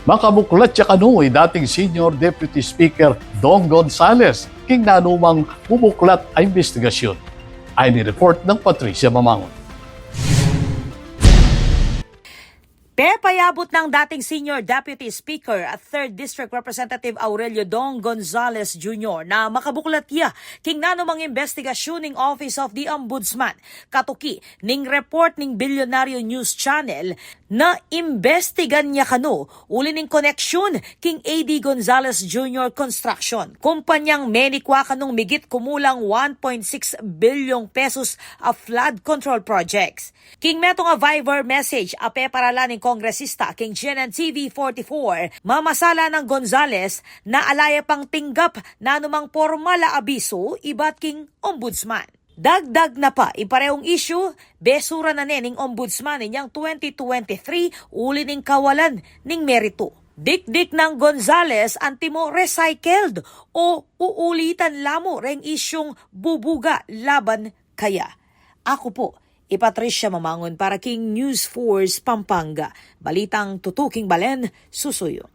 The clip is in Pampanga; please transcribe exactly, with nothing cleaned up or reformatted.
Makabuklat ya kanu i dating Senior Deputy Speaker Dong Gonzales king nanumang bubuklat a imbestigasyun. Ini report nang Patricia Mamangun. Pepayabut nang dating Senior Deputy Speaker at Third District Representative Aurelio Dong Gonzales Junior na makabuklat ya king nanumang imbestigasyun ning Office of the Ombudsman katuki ning report ning Bilyonaryo News Channel na imbestigan ya kanu uli ning koneksyon king A D Gonzales Junior Construction, kumpanyang menikwa kanung migit kumulang one point six bilyong pesos a flood control projects. King metung a Viber message a peparalan ning kongresista king G N N T V forty-four, mamasala nang Gonzales na ala ya pang tinggap nanumang pormal a abisu ibat king ombudsman. Dagdag na pa, i pareung issue, besura na ne ning ombudsman inyang twenty twenty-three uli ning kawalan ning meritu. Dikdik nang Gonzales antimo recycled o uulitan la mu reng isyung bubuga laban kaya. Aku pu i Patricia Mamangun para king News Force Pampanga. Balitang tutuking balen, susuyu.